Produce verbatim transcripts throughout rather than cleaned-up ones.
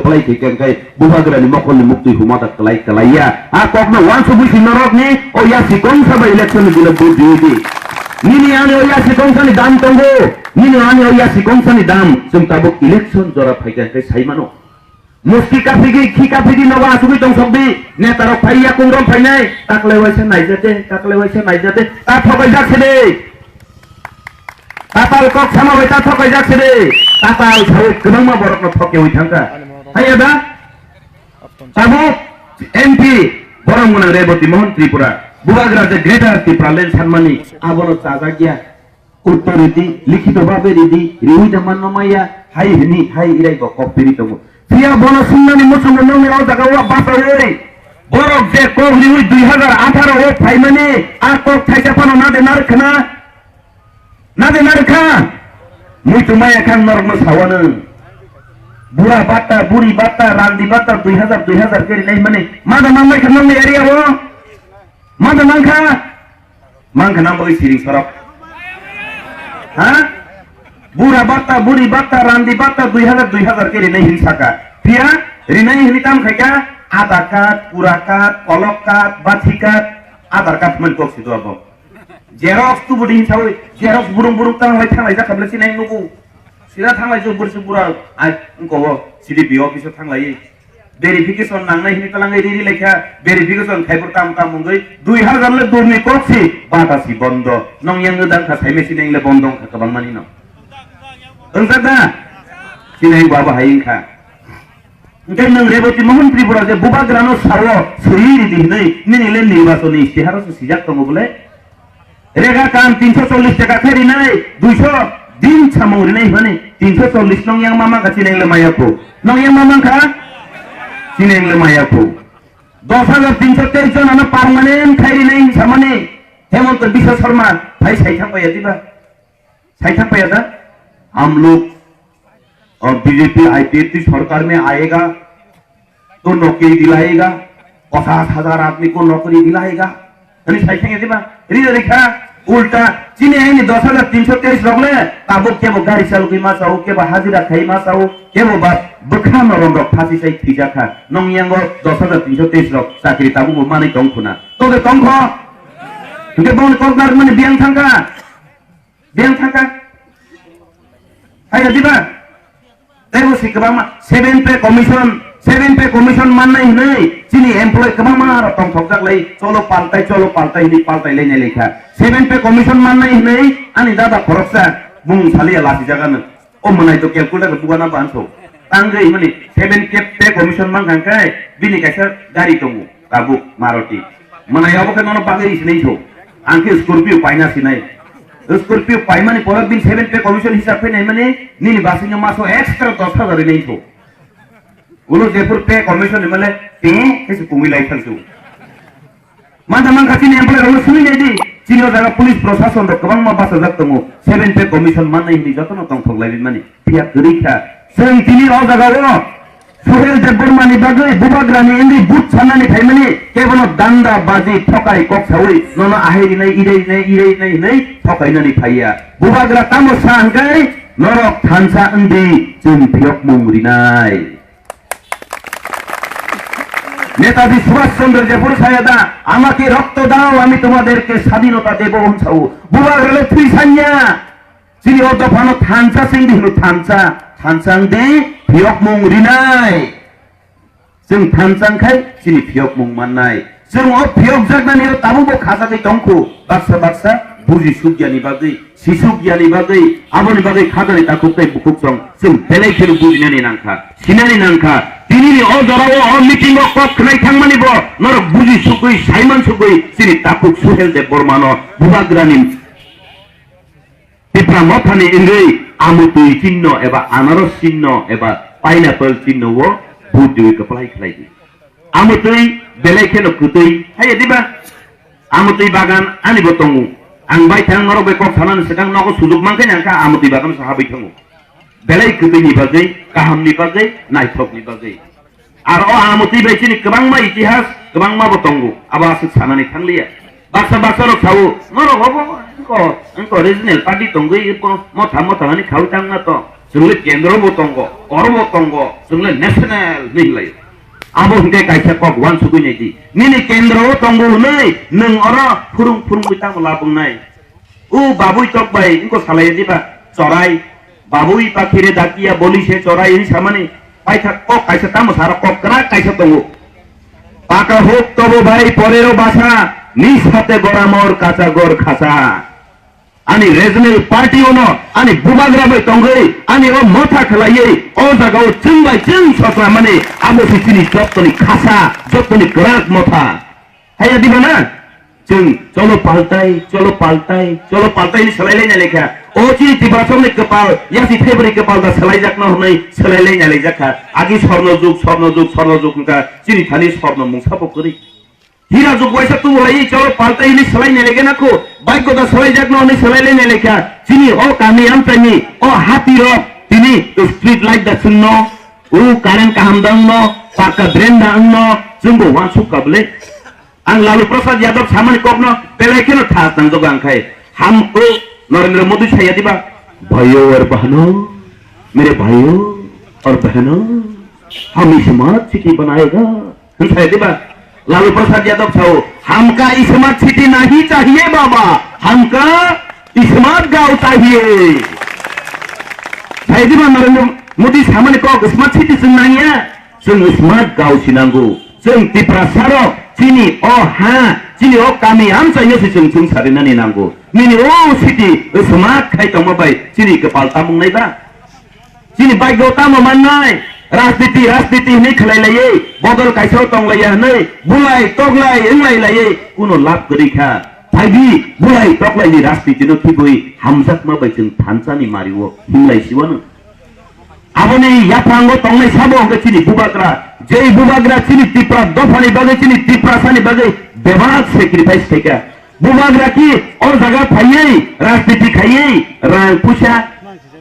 Kwlai khe khe khe bubagrani mokolni muktwi huma da kwlai kwlai ya. A kokno wansugwi si norokni o yasi kongsa bai election ni bile vote diwi di. Nini ani o yasi kongsa ni dam tongo. Nini ani o yasi kongsa ni dam. Chwng tabuk election jora phai khe khe sai mano. Musti kaphigi, khi kaphigi nogo asugwi tongsok di. Neta rok phai ya kung rom phainai. Taklai waisa naijate, taklai waisa naijate. Ta thokai jak se de. Tatal kok sama bai ta thokaijak se de. Tatal sawi kwbangma borokno thokyawi thangkha. Haiya da? Tabuk M P borok mwnang Reboti Mohan Tripura. Bubagra je Greater Tipraland sanmani abono chajak ya. Uttor ridi, likhito babe ridi, riwi da manno maya, hai hini, hai irai bo kok piri tongo. Phiya bono sungnani muchungo nongni o jaga o basawi. Borok je kok riwi dui hazar atharo o phaimani, a kok thaisa phano nade narwkhna. Nade narwkha? Muitu maya khang norokno sawano. Bura batta, buri batta, randi batta, dui hazar, dui hazar khe rinai hwnmani. Mada manlai kha nongni area o? Mada mankha? Mankha nang bagwi siring sorok. Ha? Bura batta, buri batta, randi batta, dui hazar, dui hazar khe rinai hin saka. Phiya rinai hini tam khaikha, Aadhaar card, Pura card, Kolok card, Bathi card, Aadhaar card hwnmani kok sido abo. Xerox tu budi hinsawi, xerox burung burung tanglai thanglai jakha bwle sinai nugu. Sida thanglai jo bursi bura ai ungko bo C D P O office o thanglai. Verification nangnai hini talangai riri lekha, verification khaibur tam tam wngwi dui hazar le durni kok si bata si bondo. Nong yang ngodang kha saime sinai le bondo wngkha kwbang mani no. Wngjak da? Sinai baba hai wngkha. Hingke nwng Reboti Mohan Tripura je bubagrano sao suri ridi hinwi nini le nirbachoni istiharo se sijak tongo bole? Rega kam tinso chollish taka khe rinai, duiso din samung rinai hwnwi tinso chollish nong yang mama kha chineng le maya phu. Nong yang mama kha chineng le maya phu. Dos hajar tinso teis jon ano permanent khai rinai samani Hemanta Biswa Sarma phai sai thang bai diba? Sai thang bai da? Ham log और BJP IPFT सरकार में आएगा तो नौकरी दिलाएगा, पचास हजार आदमी को नौकरी दिलाएगा। Ani sai thang diba? Ri ri kha ulta chini aini dos hajar tinso teis rok le tabuk kebo gari chalugwi ma sao, kebo hajira khai ma sao, kebo ba bwkha norom rok phasi sai thwijak kha. Nong yango dos hajar tinso teis rok chakri tabuk bo manwi tong khuna. Tobe tong kho. Hingke boni kok narwkmani biyang thangkha. Biyang thangkha. Hai da diba? Tebo si kwbangma seven pay commission, seven pay commission mannai hinwi chini employee kwbangma rok tongthokjak lai. Cholo paltai, cholo paltai hinwi paltai lainai laikha. Seven pay commission mannai hinwi ani dada khoroksa bumung saliya lasijak ano. O mwnai to calculator bugana banso. Tangwi mani seven K pay commission mankha khe bini kaisa gari tongo, tabuk Maruti. Mwnai abo khe nono bagwi sinai so. Ang khe Scorpio paina sinai. Scorpio paimani pore bin seven pay commission hisab khe nai mani nini basingno maso extra dos hajar rinai so. Ulo jephur pay commission ni male te khe se kungwi lai thang so. Mantha mankha chini employee rokno sui nai di. Chini o jaga police prosason rok kwbangma bachajak tongo. Seven pay commission mannai hinwi jotono tongthok lai mani. Phiya kwrwi kha. Chwng tini o jaga o Suhel Debbarma ni bagwi bubagra ni wngwi but sanani phaimani kebono danda baji thokai kok sawi nono ahai rinai, irai rinai, irai rinai hinwi thokainani phaiya. Bubagra tamo sa hwnkhe norok thansa wngdi chwng phiyokmung rinai. Netaji সুভাষ চন্দ্র যে পুরুষ আয়া দা, "আমাকে রক্ত দাও, আমি তোমাদেরকে স্বাধীনতা দেব" hwn sao. Bubagrale thwi sanya. Chini o dophano thansa sing di hwno thansa. Thansa wng di phiyokmung rinai. Chwng thansa wng khai chini phiyokmung mannai. Chwng o phiyokjaknani o tabukbo khajagwi tongkhu. Baksa baksa buji sukyani bagwi. Sisuk yani bagwi, aboni bagwi khajani takhuk tei bukhuk song chwng belai kheno bujinani nangkha, sinani nangkha. Tinini o jorao o meeting o kok khwnai thangmani bo norok buji sugwi, saiman sugwi chini takhuk Suhel Debbarmano bubagrani Tipra Mothani wngwi amutwi chinno eba anaros chinno eba pineapple chinno o vote diwi kwplai khlai di. Amutwi belai kheno kwtwi, haiya diba? Amutwi bagan ani bo tongo. Ang bai thang norok bai kok sanani swkang nogo sujuk mankhe nangkha amutwi bagan sa habwi thango. Belai kwtwini bagwi, kahamni bagwi, naithokni bagwi. Ar o amutwi bai chini kwbangma itihas, kwbangma bo tongo. Abo aswk sanani thangliya. Baksa baksa rok sao, norok obo engko, engko regional party tongwi, engko motha motha hani khawi tangma to. Chwngno kendro bo tongo, oro bo tongo, chwngno national hinwi hinlai. Abo hwnkhe kaisa kok uansugwi naidi. Nini kendro o tongo hwnwi nwng oro phurung phurungwi tamo labwngnai. O babui tok bai wngkha salai diba chorai. Babui pakhire dakia boli se chorai hinwi samani. Paithak kok kaisa tamo sara kok kwrak kaisa tongo. Paka huk tobo bhai porero basa, ni sate goramor kacha gor khasa. Ani regional party ono, ani bubagra bai tongwi, ani o motha khlaiwi, o jaga o chwng bai chwng sosra mani, abo se chini jottoni khasa, jottoni kwrak motha. Haya diba na? Chwng cholo paltai, cholo paltai, cholo paltai ni swlai laina lekha. O chini Tiprasokni kwpal, yasi February kwpal da swlaijakno hwnwi swlai laina lekha. Agi sorno jug, sorno jug, sorno jug wngkha, chini thani sorno mungsa bo kwrwi. Hira jug waisa tubu lai cholo paltai ni swlai ne lege na kho. Bai koda swlai jak no ni swlai le ne lekha. Chini o kami amchai ni o hati ro tini street light da chwng no. O current kaham da wng no. Paka drain da wng no. Chwng bo wansuk ka bwle. Ang Lalu Prasad Yadav samani kok no belai kheno thas nang jogo ang khai. Ham o Narendra Modi saya diba. Bhaiyo aur bahno, mere bhaiyo aur bahno, hum smart city banayega. Hwnkhe diba? Lalu Prasad Yadav sao, "Hamka smart city nahi chahiye baba, hamka smart gaon chahiye." Sai diba Narendra Modi samani kok smart city chwng nangya, chwng smart gaon si nango. Chwng Tiprasa rok chini o ha, chini o kami amchaino se chwng chwng sarinani nango. Nini o city smart khai tongma bai chini kwpal tamung nai ba? Chini bagwi tamo mannai, rajniti, rajniti hinwi khlai laiwi, bodol kaisa o tong laiya hinwi, bulai toklai wnglai laiwi, kuno lab kwrwi kha. Phaibi, bulai toklai ni rajniti no khibwi, hamjakma bai chwng thansa ni mari o hinlai siwano. Aboni yaphango tongnai sabo hwnkhe chini bubagra, jei bubagra chini Tipra dopha ni bagwi, chini Tiprasa ni bagwi bebak sacrifice khaikha. Bubagra ki o jaga phaiwi, rajniti khaiwi, rang puisa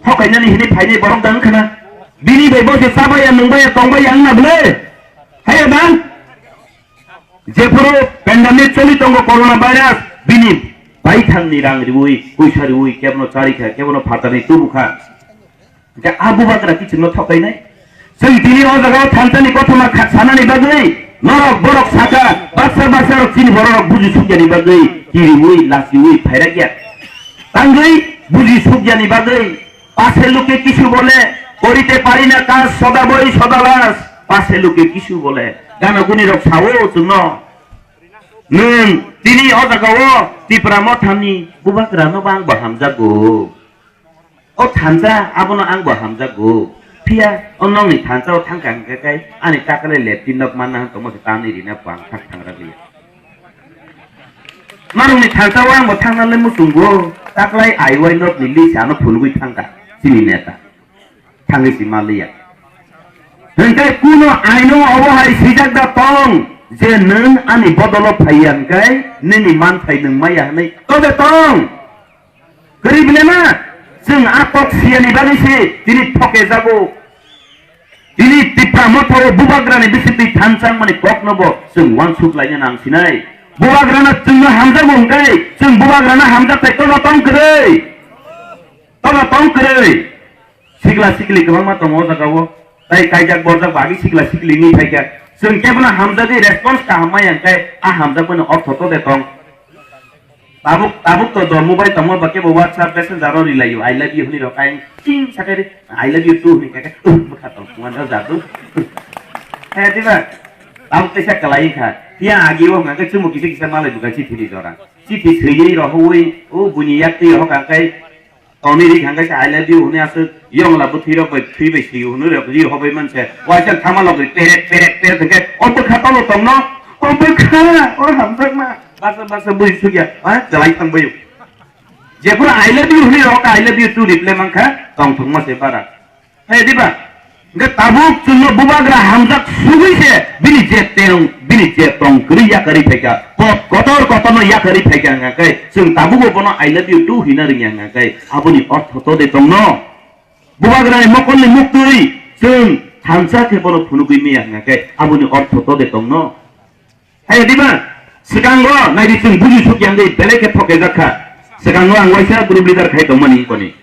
thokainani hinwi phainai borok da wngkha na? Bini bai bo se chabaiya, nungbaiya, tongbaiya wngna bwle? Haiya da? Jephuru pandemic choli tongo corona virus, bini baithangni rang riwi, puisa riwi, kebono charikha, kebono phatarni tubukha. Hwnkhe a bubagra kichingno thokainai. Chwng tini o jagao thansani kothoma kha-, sanani bagwi norok borok saka, baksa baksa rok chini bororok buji sukyani bagwi kiriwi, lachiwi phairakya. Tangwi buji sukyani bagwi, "Pase luke kisu bole, korite pari na kaj, soda boi soda las, pase luke kisu bole." Gana guni rok sao chwngno. Nwng tini o jagao Tipra mothani bubagrano bang bo hamjago. O thansa abono ang bo hamjakgo. Phiya o nokni thansa o thangkha hwnkhe kai ani takalai leptin nok manna hwn tongma se tamni rina bo ang thang thangra liya. Norokni thansa o ang bo thangna le muchungo. Taklai aiwai nokni list ano phunugwi thangkha chini neta. Thangwi si ma liya. Hwnkhe kuno aino obo hai swijak da tong je nwng ani bodolo phaiya hwnkhe nini manthai nwng maya hwnwi tode tong. Kwrwi bile na? Chwng a kok siyani bagwi se tini thoke jago. Tini Tipra motha o bubagrani bisingtwi thansa wngmani kokno bo chwng uansuk laina nang sinai. Bubagrano chwngno hamjago hwnkhe chwng bubagrano hamjakthai tola tong kwrwi. Tola tong kwrwi. Sikla sikli kwbangma tongo o jagao. Tai kaijak borjak bo agi sikla sikli wngwi phaikha. Chwng kebono hamjagwi response kaham maya hwnkhe a hamjakmani ortho to de tong. Tabuk, tabuk to dormo bai tongma ba kebo WhatsApp messenger o rilaio, "I love you" hwnwi rok ayang ting sakai ri, "I love you too" hwnwi kaka, "Uh, bwkha tong thungma no jadu." He, diba? Tabuk teisa kalai kha. Phiya agi o hwnkha khe chumo kisa kisa malai bwkha chithi ni jora. Chithi swiwi rohoi, o buini yak twi rohok ang kai, tongni ri hwnkha khe "I love you" hwnwi aswk yongla bwthwi rok bai thwi bai swi hwnwi rok ri hobai manse. Waisa thama logri perek, perek, perek hwnkhe o bwkha tolo tongno, o bwkha, o hamjakma. Baksa baksa bui sukya, ha, chalai thang bayu. Jephuru "I love you" hwnwi rok, "I love you too" reply mankha, tong thwngma se bara. Hai diba? Hwnkhe tabuk chwngno bubagra hamjak sugwi se bini je teng, bini je tong kwrwi yakarwi phaikha, kok kotor kotorno yakarwi phaikha hwnkha khe chwng tabugo bono "I love you too" hina rwngya hwnkha khe aboni ortho to de tongno? Bubagrani mokolni muktwi chwng thansa khe bono phunugwi maya hwnkha khe aboni ortho to de tongno? Hai diba? Swkango naidi chwng buji suk yang di belai khe thokjak kha. Swkango ang waisa group leader khai tongmani koni.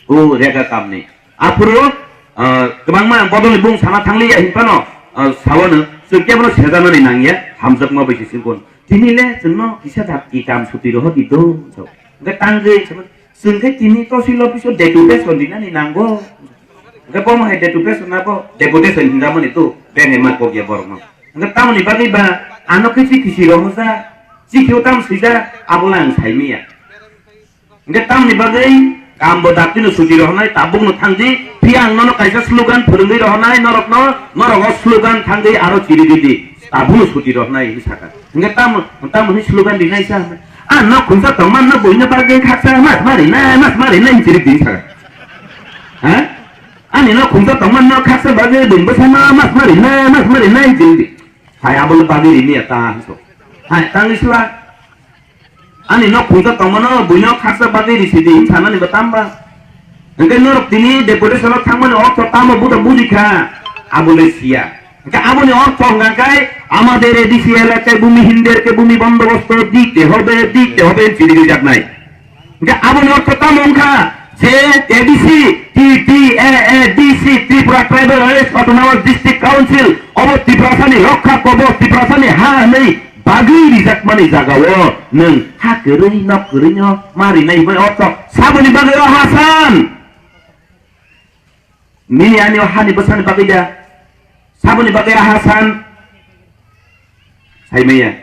O rega kamni. Aphuru, ah, kwbangma bodolni bung sana thangliya hinphano, ah, sawano, chwng kebono sejanani nangya, hamjakma bai se chwng kon. Tini le chwngno kisa da ki kam suti rohor di do, so. Hwnkhe tangwi, chwng khe tini tosil office-o deputation dinani nango. Hwnkhe bomo hai deputation abo, deputation hinjamani tu, beng hai ma kok ya borokno. Hwnkhe tamoni bagwi ba, ano khe chi kisi rohorjak, chikhio tam swijak, abo le ang saimanya. Hwnkhe tamoni bagwi kambo daktino suti rohornai, tabukno thangdi, phiya ang nono kaisa slogan phwrwngwi rohornai, norokno, norok o slogan thangdi aro chiri didi, tabukno suti rohornai hinwi sakha. Hwnkhe tamo, tamo hwnwi slogan rinai sa? Ah, nok khungsa tongma, nok buino bagwi khaksa mas mari nai, mas mari nai chiri di sakha. Ha? Ani nok khungsa tongma, nok khaksa bagwi buino bwsano mas mari nai, mas mari nai chiri di. Hai abo bagwi rini ya ta hinso. Hai tangwi sula. Ani nok khungsa tongmano buino khaksa bagwi risidi hin sanani ba tamba? Hwnkhe norok tini deputation-o thangmani ortho tamo buda bujikha? Abo le siya. Hwnkhe aboni ortho hwnkha khe, "Amader A D C এলাকায় ভূমিহীনদেরকে ভূমি বন্দোবস্ত দিতে হবে, দিতে হবে" chiri rijak nai. Hwnkhe aboni ortho tamo wngkha je A D C, T T A A D C, Tripura Tribal Areas Autonomous District Council, obo Tiprasani rokha kobo, Tiprasani ha hwnwi bagwi rijakmani jagao nwng ha kwrwi nok kwrwino ma rinai hwnwi ortho saboni bagwi o ha san? Nini ani o hani bwsani bagwi da? Saboni bagwi o ha san? Saimanya.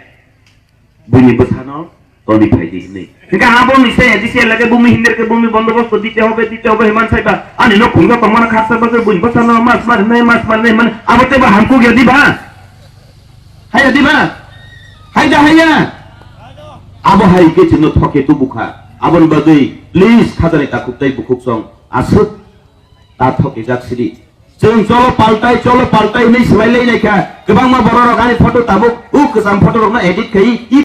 Buini bwsano toni phaidi hwnwi. Hwnkhe abo ni se A D C এলাকায় ভূমিহীনদেরকে ভূমি বন্দোবস্ত দিতে হবে, দিতে হবে hinman saiba. Ani nok khungsa tongmano khaksa bagwi buini bwsano mas mari nai, mas mari nai hinmani. Abo teibo hamkuk ya diba? Haiya diba? Haida haiya? Abo hai khe chwngno thoke tubukha. Aboni bagwi please khajani takhuk tei bukhuk song aswk ta thokijak sidi. Chwng cholo paltai, cholo paltai hinwi swlai lai nai kha. Kwbangma borok rok ani photo tabuk, u kwcham photo rokno edit khai, i